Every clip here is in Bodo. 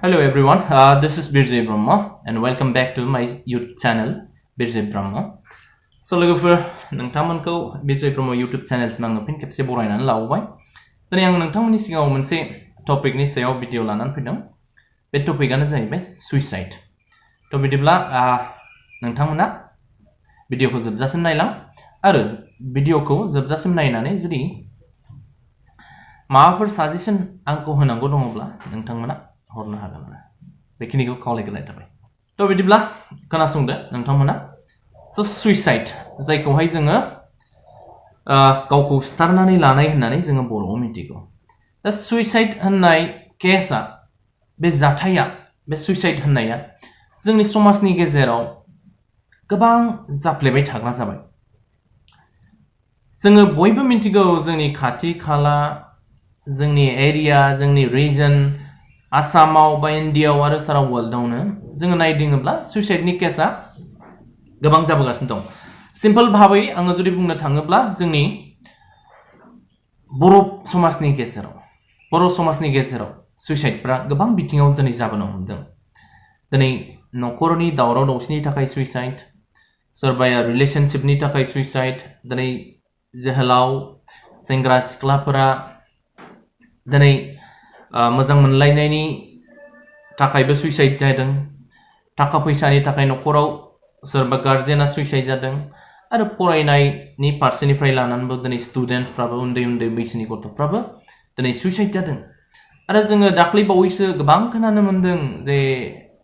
Hello everyone, this is Birjay Brahma and welcome back to my YouTube channel Birjay Brahma. So लोगोफोर नोंथांमोनखौ Birjay Brahma YouTube channel सिम आङो फिन खेबसे बरायनानै लाबोबाय। दिनै आं नोंथांमोननि सिगाङाव मोनसे टपिकनि सायाव भिडिअ लानानै फैदों। बे टपिकआनो जाहैबाय सुइसाइड। थ' बिदिब्ला नोंथांमोना भिडिअखौ जोबजासिम नायलां आरो भिडिअखौ जोबजासिम नायनानै जुदि माबाफोर साजेसन आंखौ होनांगौ दङब्ला नोंथांमोना हरनो हागोन आरो बेखिनिखौ खावलायग्रोनाय थाबाय। थ' बिदिब्ला खोनासंदो नोंथांमोना। स' सुइसाइड जायखौहाय जोङो गावखौ सिथारनानै लानाय होननानै जोङो बर'आव मिथिगौ। दा सुइसाइड होननाय केसआ बे जाथाया बे सुइसाइड होननाया जोंनि समाजनि गेजेराव गोबां जाफ्लेबाय थाग्रा जाबाय। जोङो बयबो मिथिगौ जोंनि खाथि खाला जोंनि एरिया जोंनि रिजन आसामाव बा इन्डियायाव आरो सारा वर्ल्डआवनो जोङो नायदिङोब्ला सुइसाइडनि केसआ गोबां जाबोगासिनो दं। सिम्पल भाबै आङो जुदि बुंनो थाङोब्ला जोंनि बर' समाजनि गेजेराव सुइसाइडफ्रा गोबां बिथिङाव दिनै जाबोनो हमदों। दिनै न'खरनि दावराव दावसिनि थाखाय सुइसाइड, सोरबाया रिलेशनशिपनि थाखाय सुइसाइड, दिनै जोहोलाव सेंग्रा सिख्लाफोरा दिनै मोजां मोनलायनायनि थाखायबो सुइसाइड जादों, थाखा फैसानि थाखाय न'खराव सोरबा गार्जेना सुइसाइड जादों आरो फरायनायनि फारसेनिफ्राय लानानैबो दिनै स्टुडेन्टसफ्राबो उन्दै उन्दै बैसोनि गथ'फ्राबो दिनै सुइसाइड जादों। आरो जोङो दाख्लै बावैसो गोबां खोनानो मोन्दों जे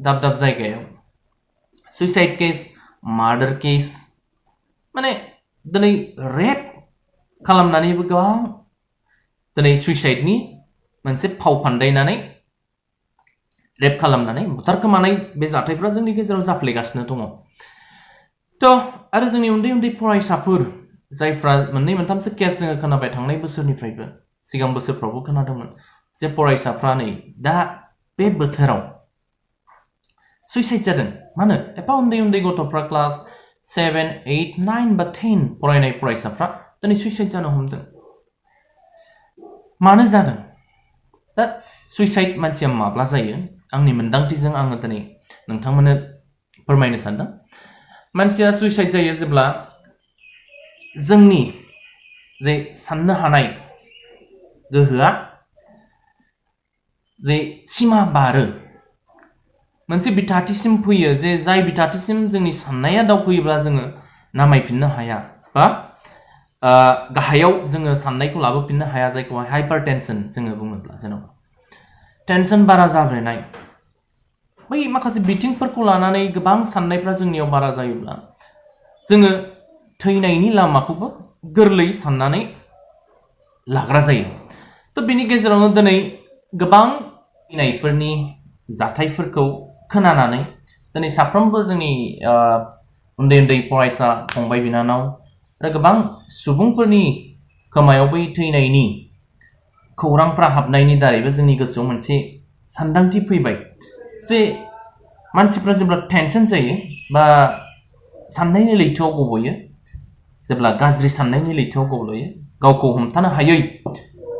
दाब दाब जायगायाव सुइसाइड केस, मार्डार केस, माने दिनै रेप खालामनानैबो गोबां दिनै सुइसाइडनि मोनसे फाव फान्दायनानै रेप खालामनानै बुथारखोमानाय बे जाथायफ्रा जोंनि गेजेराव जाफ्लेगासिनो दङ। थ' आरो जोंनि उन्दै उन्दै फरायसाफोर जायफ्रा मोननै मोनथामसो केस जोङो खोनाबाय थांनाय बोसोरनिफ्रायबो सिगां बोसोरफ्रावबो खोनादोंमोन जे फरायसाफ्रा नै दा बे बोथोराव सुइसाइड जादों। मानो एफा उन्दै उन्दै गथ'फ्रा क्लास 7, 8, 9 बा 10 फरायनाय फरायसाफ्रा दिनै सुइसाइड जानो हमदों। मानो जादों? दा सुइसाइड मानसिया माब्ला जायो आंनि मोन्दांथिजों आङो दिनै नोंथांमोननो फोरमायनो सानदों। मानसिया सुइसाइड जायो जेब्ला जोंनि जे साननो हानाय गोहोआ जे सिमा बारो, मोनसे बिथाथिसिम फैयो जे जाय बिथाथिसिम जोंनि साननाया दावखोयोब्ला जोङो नामायफिननो हाया बा गाहायाव जोङो साननायखौ लाबोफिननो हाया, जायखौहाय हाइपार टेनसन जोङो बुङोब्ला जेनेबा टेनसन बारा जाब्रेनाय, बै माखासे बिथिंफोरखौ लानानै गोबां साननायफ्रा जोंनियाव बारा जायोब्ला जोङो थैनायनि लामाखौबो गोरलै साननानै लाग्रा जायो। थ' बेनि गेजेरावनो दिनै गोबां थैनायफोरनि जाथायफोरखौ खोनानानै दिनै साफ्रोमबो जोंनि उन्दै उन्दै फरायसा फंबाय बिनानाव आरो गोबां सुबुंफोरनि खोमायाव बै थैनायनि खौरांफ्रा हाबनायनि दारैबो जोंनि गोसोआव मोनसे सानदांथि फैबाय जे मानसिफ्रा जेब्ला टेनसन जायो बा साननायनि लैथोआव गबयो, जेब्ला गाज्रि साननायनि लैथोआव गबयो, गावखौ हमथानो हायै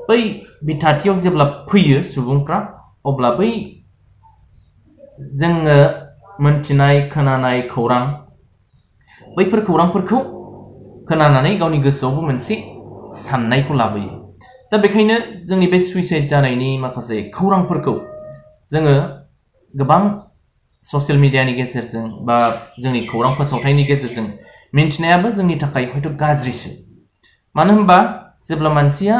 बै बिथाथियाव जेब्ला फैयो सुबुंफ्रा, अब्ला बै जोङो मोनथिनाय खोनानाय खौरां, बैफोर खौरांफोरखौ खोनानानै गावनि गोसोआवबो मोनसे साननायखौ लाबोयो। दा बेखायनो जोंनि बे सुइसाइड जानायनि माखासे खौरांफोरखौ जोङो गोबां ससियेल मिडियानि गेजेरजों बा जोंनि खौरां फोसावथायनि गेजेरजों मिन्थिनायाबो जोंनि थाखाय हयथ' गाज्रिसो। मानो होनबा जेब्ला मानसिया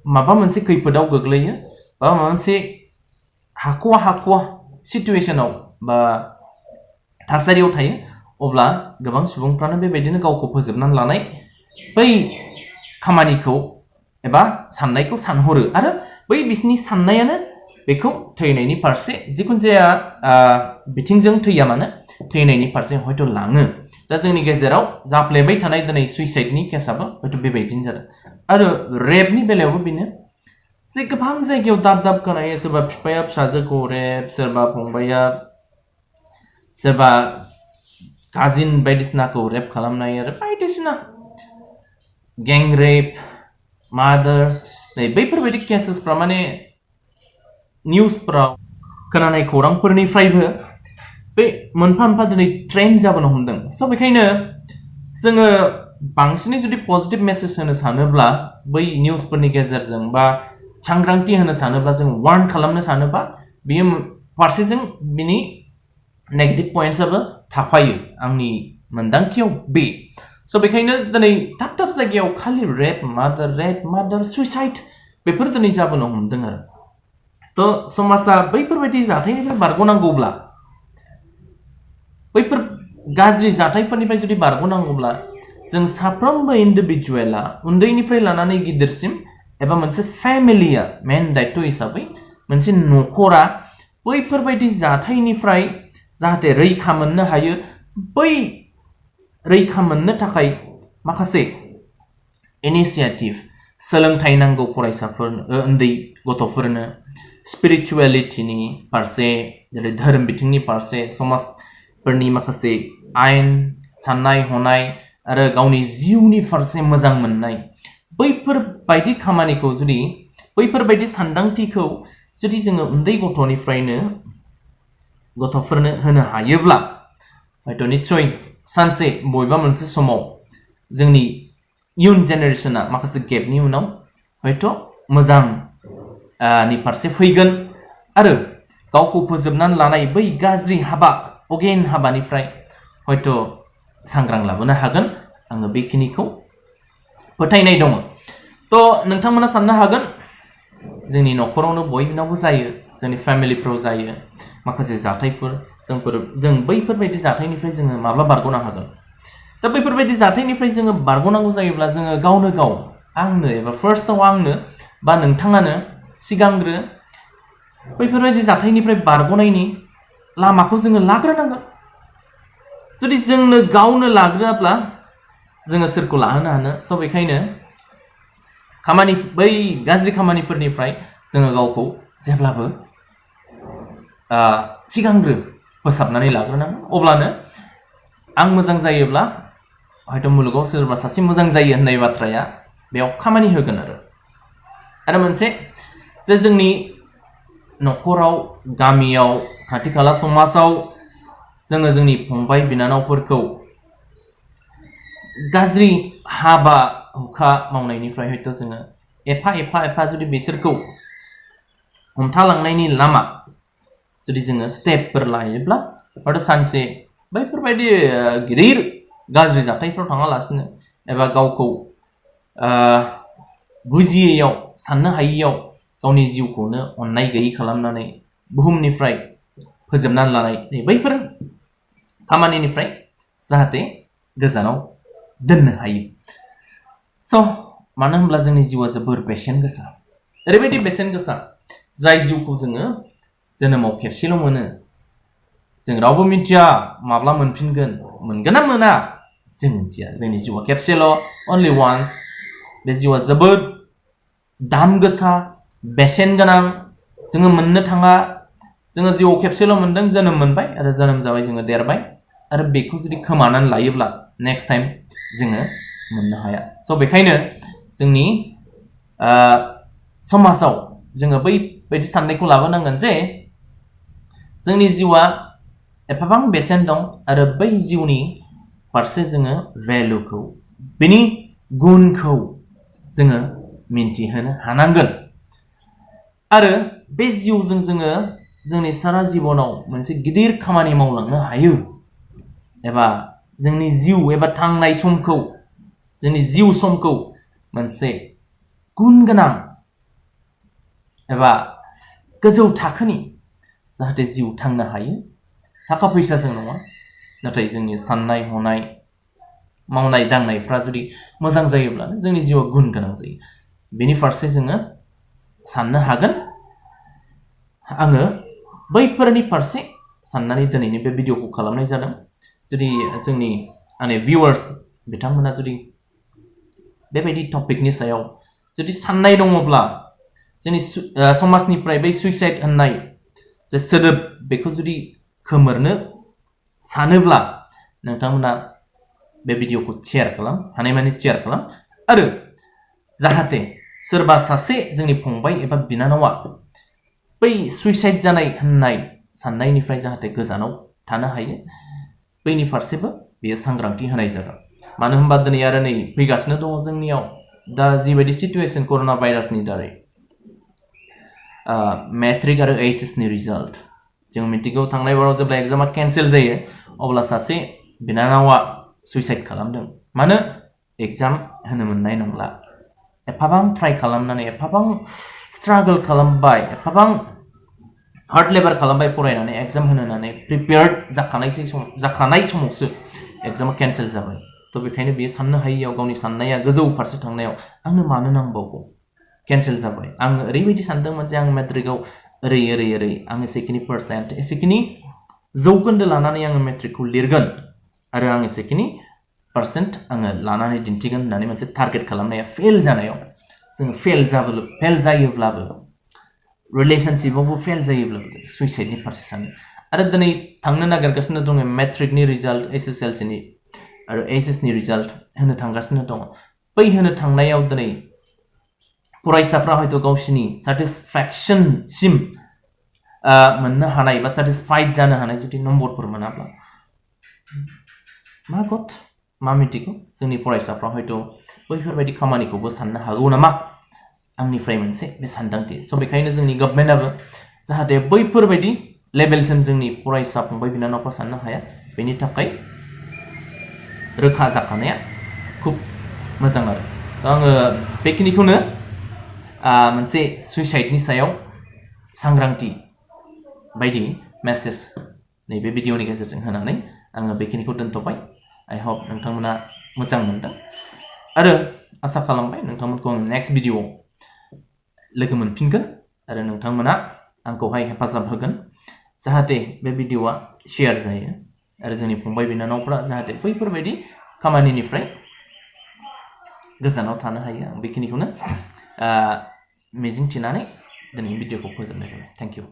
माबा मोनसे खैफोदाव गोग्लैयो बा माबा मोनसे हाख'वा सिटुएशनाव बा थासारियाव थायो, अब्ला गोबां सुबुंफ्रानो बेबायदिनो गावखौ फोजोबनानै लानाय बै खामानिखौ एबा साननायखौ सानहरो आरो बै बिसिनि साननायानो बेखौ थैनायनि फारसे जिखुनु जाया बिथिंजों थैया मानो थैनायनि फारसे हयथ' लाङो। दा जोंनि गेजेराव जाफ्लेबाय थानाय दिनै सुइसाइडनि केसआबो हयथ' बेबायदिनो जादों। आरो रेपनि बेलायावबो बेनो जे गोबां जायगायाव दाब दाब खोनायो, सोरबा बिफाया फिसाजोखौ रेप, सोरबा फंबाया सोरबा काजिन बायदिसिनाखौ रेप खालामनाय आरो बायदिसिना गैं रेप, मार्डार, नै बैफोरबायदि केसेसफ्रा माने निउसफ्राव खोनानाय खौरांफोरनिफ्रायबो बे मोनफा मोनफा दिनै ट्रेन्ड जाबोनो हमदों स' बेखायनो जोङो बांसिनै जुदि पजिटिभ मेसेज होनो सानोब्ला बै निउसफोरनि गेजेरजों बा सांग्रांथि होनो सानोब्ला जों वार्न खालामनो सानोबा बेयो फारसेजों बिनि नेगेटिभ पइन्ट्सआबो थाफायो आंनि मोन्दांथियाव बे स' बेखायनो दिनै दाब दाब जायगायाव खालि रेप मार्डार सुइसाइड बेफोर दिनै जाबोनो हमदों आरो थ' समाजा बैफोरबायदि जाथायनिफ्राय बारग'नांगौब्ला बैफोर गाज्रि जाथायफोरनिफ्राय जुदि बारग'नांगौब्ला जों साफ्रोमबो इन्डिभिजुवेला उन्दैनिफ्राय लानानै गिदिरसिम एबा मोनसे फेमिलिया मेन दायित्व हिसाबै मोनसे न'खरा बैफोरबायदि जाथायनिफ्राय जाहाथे रैखा मोननो हायो बै रैखा मोननो थाखाय माखासे इनिशिएटिभ सोलोंथाइ नांगौ फरायसाफोरनो उन्दै गथ'फोरनो स्पिरिचुवेलिटिनि फारसे जेरै धोरोम बिथिंनि फारसे समाजफोरनि माखासे आयेन साननाय हनाय आरो गावनि जिउनि फारसे मोजां मोननाय बैफोरबायदि खामानिखौ जुदि बैफोरबायदि सानदांथिखौ जुदि जोङो उन्दै गथ'निफ्रायनो गथ'फोरनो होनो हायोब्ला हयथ' निस्सय सानसे बबेबा मोनसे समाव जोंनि इयुन जेनेरेशना माखासे गेपनि उनाव हयथ' मोजां नि फारसे फैगोन आरो गावखौ फोजोबनानै लानाय बै गाज्रि हाबा अगेन हाबानिफ्राय हयथ' सांग्रां लाबोनो हागोन आङो बेखिनिखौ फोथायनाय दङ थ' नोंथांमोना साननो हागोन जोंनि न'खरावनो बयनावबो जायो जोंनि फेमिलिफ्राव जायो माखासे जाथायफोर जों बैफोरबायदि जाथायनिफ्राय जोङो माब्ला बारग'नो हागोन दा बैफोरबायदि जाथायनिफ्राय जोङो बारग'नांगौ जायोब्ला जोङो गावनो गाव आंनो एबा फार्स्टआव आंनो बा नोंथाङानो सिगांग्रो बैफोरबायदि जाथायनिफ्राय बारग'नायनि लामाखौ जोङो लाग्रोनांगोन जुदि जोंनो गावनो लाग्रोआब्ला जोङो सोरखौ लाहोनो हानो स' बेखायनो बै गाज्रि खामानिफोरनिफ्राय जोङो गावखौ जेब्लाबो सिगांग्रो फोसाबनानै लाग्रोनांगोन अब्लानो आं मोजां जायोब्ला हयथ' मुलुगाव सोरबा सासे मोजां जायो होननाय बाथ्राया बेयाव खामानि होगोन आरो मोनसे जे जोंनि न'खराव गामियाव खाथि खाला समाजाव जोङो जोंनि फंबाय बिनानावफोरखौ गाज्रि हाबा हुखा मावनायनिफ्राय हयथ' जोङो एफा जुदि बिसोरखौ हमथालांनायनि लामा जुदि जोङो स्टेपफोर लायोब्ला हयथ' सानसे बैफोरबायदि गिदिर गाज्रि जाथायफ्राव थाङालासिनो एबा गावखौ बुजियैयाव साननो हायैयाव गावनि जिउखौनो अननाय गैयै खालामनानै बुहुमनिफ्राय फोजोबनानै लानाय बैफोर खामानिनिफ्राय जाहाथे गोजानाव दोननो हायो स' मानो होनब्ला जोंनि जिउआ जोबोर बेसेन गोसा ओरैबायदि बेसेन गोसा जाय जिउखौ जोङो जोनोमाव खेबसेल' मोनो जों रावबो मिथिया माब्ला मोनफिनगोन मोनगोन ना मोना जों मिथिया जोंनि जिउआ खेबसेल' अनलि वान्स बे जिउआ जोबोद दाम गोसा बेसेन गोनां जोङो मोननो थाङा जोङो जिउआव खेबसेल' मोनदों जोनोम मोनबाय आरो जोनोम जाबाय जोङो देरबाय आरो बेखौ जुदि खोमानानै लायोब्ला नेक्स्ट टाइम जोङो मोननो हाया स' बेखायनो जोंनि समाजाव जोङो बैबायदि साननायखौ लाबोनांगोन जे जोंनि जिउआ एफाबां बेसेन दं आरो बै जिउनि फारसे जोङो भेलुखौ बिनि गुनखौ जोङो मिन्थिहोनो हानांगोन आरो बे जिउजों जोङो जोंनि सारा जिबनाव मोनसे गिदिर खामानि मावलांनो हायो एबा जोंनि जिउ एबा थांनाय समखौ जोंनि जिउ समखौ मोनसे गुन गोनां एबा गोजौ थाखोनि जाहाथे जिउ थांनो हायो थाखा फैसाजों नङा नाथाय जोंनि साननाय हनाय मावनाय दांनायफ्रा जुदि मोजां जायोब्लानो जोंनि जिउआ गुन गोनां जायो बेनि फारसे जोङो साननो हागोन आङो बैफोरनि फारसे साननानै दिनैनि बे भिडिअखौ खालामनाय जादों जुदि जोंनि आंनि भिउवार्स बिथांमोना जुदि बेबायदि टपिकनि सायाव जुदि साननाय दङब्ला जोंनि समाजनिफ्राय बै सुइसाइड होननाय जे सोदोब बेखौ जुदि खोमोरनो सानोब्ला नोंथांमोना बे भिडिअखौ शेयार खालाम हानायमानि शेयार खालाम आरो जाहाथे सोरबा सासे जोंनि फंबाय एबा बिनानावा बै सुइसाइड जानाय होननाय साननायनिफ्राय जाहाथे गोजानाव थानो हायो बैनि फारसेबो बेयो सांग्रांथि होनाय जागोन मानो होनबा दिनै आरो नै फैगासिनो दङ जोंनियाव दा जिबायदि सिचुएसन कर'ना भाइरासनि दारै मेट्रिक आरो एचएस नि रिजाल्ट जों मिथिगौ थांनाय बाराव जेब्ला एग्जामा केन्सेल जायो अब्ला सासे बिनानावा सुइसाइड खालामदों मानो एग्जाम होनो मोननाय नंला एफाबां ट्राइ खालामनानै एफाबां स्ट्रागल खालामबाय एफाबां हार्ड लेबार खालामबाय फरायनानै एग्जाम होनो होननानै प्रिपेयार्ड जाखानाय समावसो एग्जामा केन्सेल जाबाय थ' बेखायनो बियो साननो हायियाव गावनि साननाया गोजौ फारसे थांनायाव आंनो मानो नांबावगौ केन्सेल जाबाय आं ओरैबायदि सानदोंमोन जे आं मेट्रिकआव ओरै आं एसेखिनि पार्सेन्ट एसेखिनि जौखोन्दो लानानै आङो मेट्रिकखौ लिरगोन आरो आं एसेखिनि पार्सेन्ट आङो लानानै दिन्थिगोन होननानै मोनसे टारगेट खालामनाया फेल जानायाव जोङो फेल जायोब्लाबो रिलेशनशिपआवबो फेल जायोब्लाबो सुइसाइडनि फारसे सानो आरो दिनै थांनो नागिरगासिनो दङ मेट्रिकनि रिजाल्ट एसएसएलसिनि आरो एचएसनि रिजाल्ट होनो थांगासिनो दङ बै होनो थांनायाव दिनै फरायसाफ्रा हयथ' गावसिनि सेटिसफेक्शनसिम मोननो हानाय बा सेटिसफाइड जानो हानाय जुदि नम्बरफोर मोनाब्ला मा मिथिगौ जोंनि फरायसाफ्रा हयथ' बैफोरबायदि खामानिखौबो साननो हागौ नामा आंनिफ्राय मोनसे बे सानदांथि स' बेखायनो जोंनि गभर्नमेन्टआबो जाहाथे बैफोरबायदि लेभेलसिम जोंनि फरायसा फंबाय बिनानावफ्रा साननो हाया बेनि थाखाय रोखा जाखानाया खुब मोजां आरो आङो बेखिनिखौनो मोनसे सुइसाइडनि सायाव सांग्रांथि बायदि मेसेज नैबे भिडिअनि गेजेरजों होनानै आङो बेखिनिखौ दोनथ'बाय आइ हप नोंथांमोना मोजां मोनदों आरो आसा खालामबाय नोंथांमोनखौ आं नेक्स्ट भिडिअआव लोगो मोनफिनगोन आरो नोंथांमोना आंखौहाय हेफाजाब होगोन जाहाथे बे भिडिअआ शेयार जायो आरो जोंनि फंबाय बिनानावफ्रा जाहाथे बैफोरबायदि खामानिनिफ्राय गोजानाव थानो हायो आं बेखिनिखौनो मिजिंथिनानै दिनै भिडिअखौ फोजोबनाय जाबाय थेंक इउ